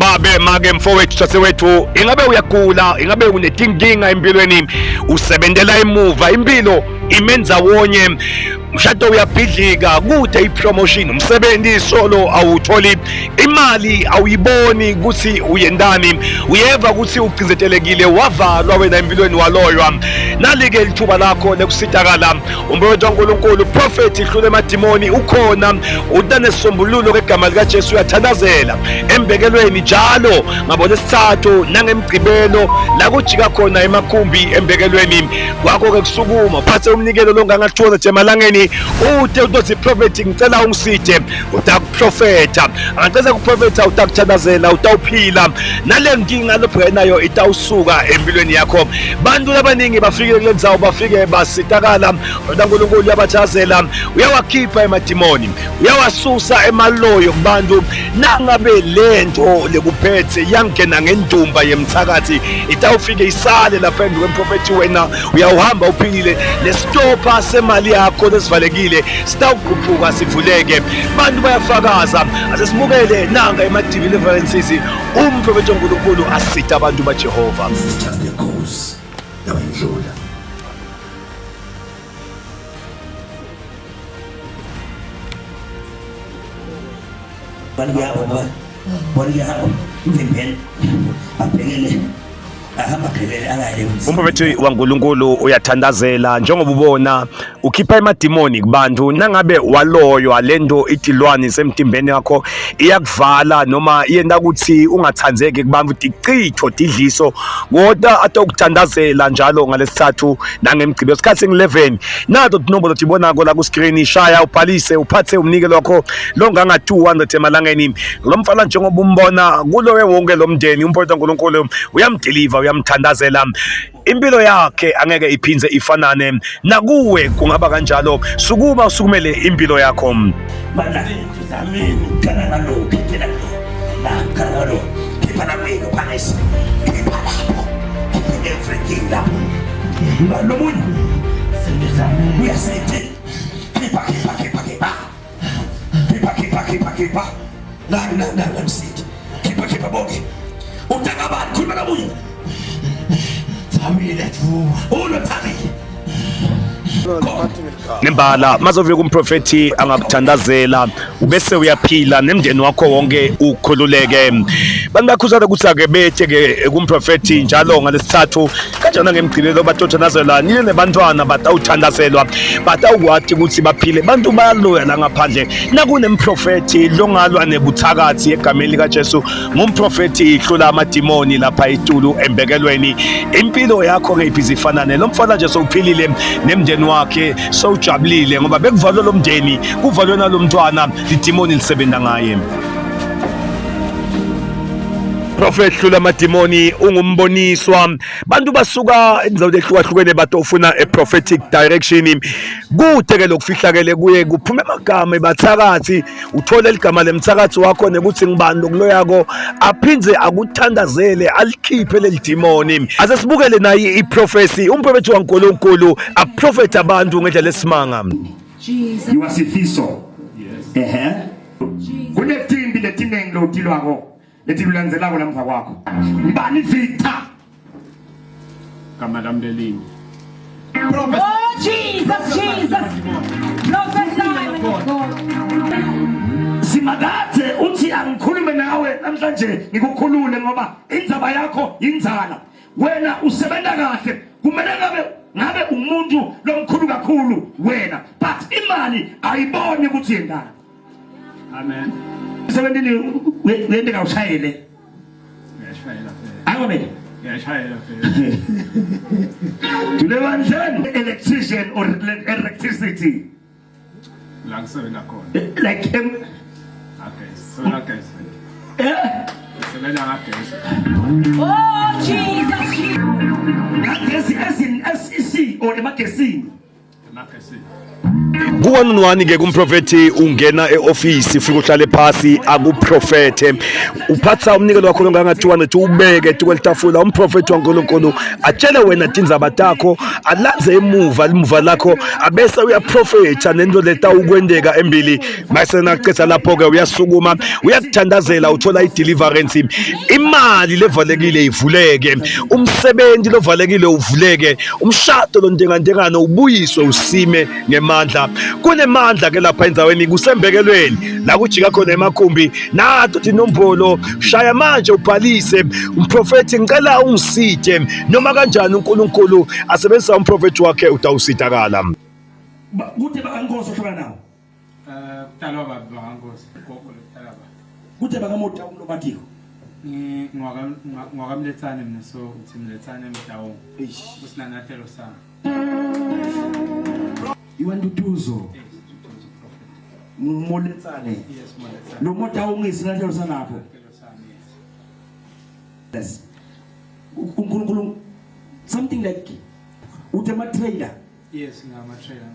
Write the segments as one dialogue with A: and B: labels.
A: Babe make mfowethu sasewethu, ingabe uyagula, ingabe unetinkinga empilweni, usebentela emuva, impilo imendzawonye, mshado uyabhidlika, kude ipromotion, umsebenzi solo awutholi imali, awuyiboni ukuthi uyendani, uyeva ukuthi ucindezelekile, wavalwa wena empilweni, waloywa. Nalike lithuba lakho lekusitakala. Umprofethi waNkulunkulu, prophet hlule emadimoni, ukhona utanesisombululo ngegama likaJesu, uyathandazela embekelweni njalo ngabo lesithathu nangemgqibelo la kujika khona emakhumbi embekelweni kwakho-ke kusukuma uphathe umnikelo longangathola nje emalangeni ute utothi prophet ngicela ungiside utakuprofetha angaceza kuprofetha utakuthandazela utawuphila nale nkinga lobhekene nayo itawusuka empilweni yakho. Bantu labaningi bafikile kule ndzawo, bafike basitakala. UNkulunkulu uyabathazela, uyawakhipha emadimoni, uyawasusa emaloyo kubantu. Nangabe lento lekuphethe yangena ngendumba yemthakathi, itawufike isale lapha embi kwemprofethi, wena uyawuhamba uphilile. Nesitopha semali yakho lesivalekile sitawukhuphuka sivuleke. Bantu bayafakaza. Asesibukele nanga ema-deliverances umprofethi waNkulunkulu asita abantu baJehova.
B: This is just a course yabayidlula. Bani kuyahamba, bani kuyahamba, mvimbeni abhekele ahamba abhekele angaye
A: Umprofethi waNkulunkulu uyathandazela njengoba ubona ukhipha emadimoni kubantu. Nangabe waloywa lento itilwane semtimbeni wakho iyakuvala noma iyenta ukuthi ungathandzeki kubantu, tichitho tidliso, kodwa atokuthandazela njalo ngalesithathu nangemgqibelo isikhathi ngi-11. Nato tinombolo tibonako la ku-screen, shaya ubhalise uphathe umnikelo wakho longanga 200 emalangeni. Lo mfana njengoba umbona kulowe wonke lo mndeni, umprofethi waNkulunkulu uyamdeliver, uyamthandazela, impilo yakhe angeke iphindze ifanane nakuwe, kungaba kanjalo. Sukuma usukumele impilo yakho.
B: Bana zamini kana nalo khipha la kana nalo khipha la kwenu phansi khipha lapho khipha everything lapho lomunye uyasithi khipha khipha khipha khipha khipha khipha khipha khipha la la la la msithi khipha khipha bonke utakabani khuluma kabuye
C: Thamile Dvuba
B: ulo Thamile
A: Nembala mazovika umprofethi angakuthandazela ubese uyaphila nemndeni wakho wonke ukhululeke. Bantu bakhuzana ukuthi ake bethe ke kumprofethi njalo ngalesithathu kanjani ngemgqibelo batothandazelwa nile nebantwana batawuthandazelwa batawukwati ukuthi baphile. Bantu bayaloya la ngaphandle nakunemprofethi longalwa nebuthakathi egameni likaJesu, ngumprofethi ihlula amadimoni lapha itulu embekelweni. Impilo yakho ke ibhizi ifanane lo mfana nje sowuphilile nemndeni wakhe sowujabulile ngoba bekuvalwe lo mndeni kuvalwe nalomntwana lidimoni lisebenza ngaye. Prophet hlula amadimoni ungumboniswa, bantu basuka endaweni ehlukahlukene batofuna a prophetic direction. Kude ke lokufihlakele kuye kuphume amagama ebathakathi, uthole ligama lemthakathi wakho nekuthi ngibani lokuloyako, aphindze akuthandazele alikhiphe leli dimoni. Ase sibukele naye iprofesi, umprofethi waNkulunkulu aprofetha abantu ngendlela esimanga.
D: Jesus.
B: You are Sifiso. Yes. Ehe. Kunetimbi letiningi lotilwako letilulandzelako lamva kwakho. Ngibani Victor?
C: Gama lami lelinye.
D: Oh Jesus, Jesus. Prophesy, man of God.
B: Simakadze uthi angikhulume nawe namhlanje ngikukhulule ngoba indzaba yakho inzala. Wena usebenza kahle kumele ngabe ngabe umuntu lomkhulu kakhulu wena but imali ayiboni ukuthi yendani.
C: Amen.
B: 17 uyendeka ushayele.
C: Ngiyashayela phela.
B: Amen.
C: Ngiyashayela phela.
B: Tulebandleni electrician or electricity.
C: La ngisebenza khona.
B: Like
C: Agesi. Sebenza gesi.
B: eh
C: Sebenza ngagesi.
D: Oh Jesus, Jesus.
B: ngagesi as in SEC or emagesini.
C: Emakhesini.
A: Ku-one on one ke kumprofethi ungena e-ofisi ufike uhlale phasi akuprofethe uphatha umnikelo wakho longanga-200 uwubeke tukwelitafula umprofethi waNkulunkulu atshele wena tindzaba takho alandze emuva limuva lakho abese uyaprofetha nento letawukwenteka embili mase nacetha lapho-ke uyasukuma uyakuthandazela uthola i-deliverance imali levalekile ivuleke umsebenzi lovalekile uvuleke umshado lontengantekano ubuyiswe usime ngemandla kunemandla ke lapha endaweni kusembekelweni la kujika khona emakhumbi nato tinombolo shaya manje ubhalise umprofethi ngicela ungisite noma kanjani uNkulunkulu asebenzisa umprofethi wakhe utawusitakala
B: Kude bakankosi ohlukana nawo.
C: Eh kutalwa babi bakankosi gogo lokutalwa babi.
B: Kude bakaMotaung lobatiko.
C: Ngiwakamletsane mina so uthi mletsane Mtaung. Kusinanathelo sami.
B: Iwanduduzo. Moletsane.
C: Yes Moletsane.
B: Lo Motaung isinanathelo sanapho. Yes. uNkulunkulu something like uthi ama trailer
C: Yes, ngama trailer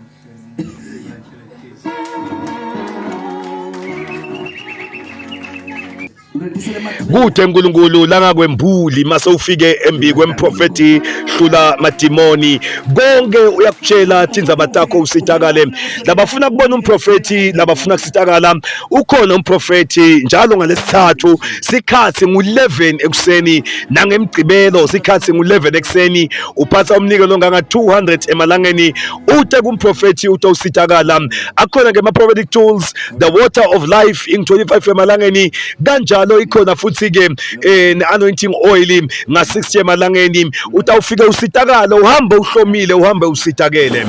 A: Kude uNkulunkulu langakwembuli mase ufike embi kwemprofeti hlula madimoni konke uyakutshela tindzaba takho usitakale labafuna kubona umprofeti labafuna kusitakala ukhona umprofeti njalo ngalesithathu sikhathi ngu-11 ekuseni nangemgcibelo sikhathi ngu-11 ekuseni uphatha umnikelo onganga 200 emalangeni ute kumprofethi utowusitakala akhona ke ama-prophetic tools the water of life in 25 emalangeni kanjalo ikhona futhi-ke eh, ne-anointing oil nga-60 emalangeni utawufike usitakala uhambe uhlomile uhambe usitakele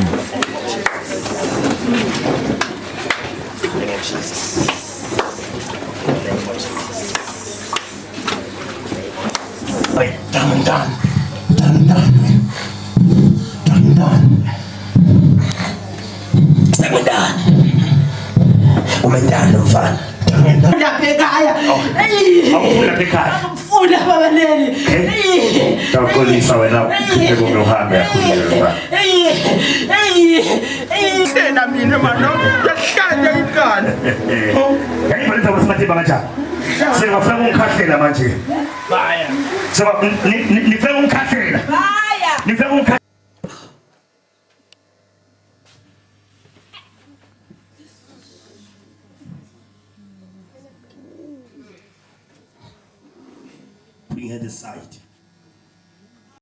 B: Done, done. Done, done. Done, done. Sekwentani? Umentani mfana?
E: Lapha ekhaya.
B: Awufuni lapha ekhaya.
E: Angifuni baba leli.
B: Tawuxolisa wena uphinde kumbe uhambe yakhulile mfana.
F: Hlela mina mano yahlanya inkani.
B: Yayibhalisa kwesimathimba kanjani? Sengafuna ukungikhahlela manje.
F: Baya.
B: Seba nifuna ukungikhahlela.
D: Baya.
B: Nifuna ukungikhahlela. Bring her this side.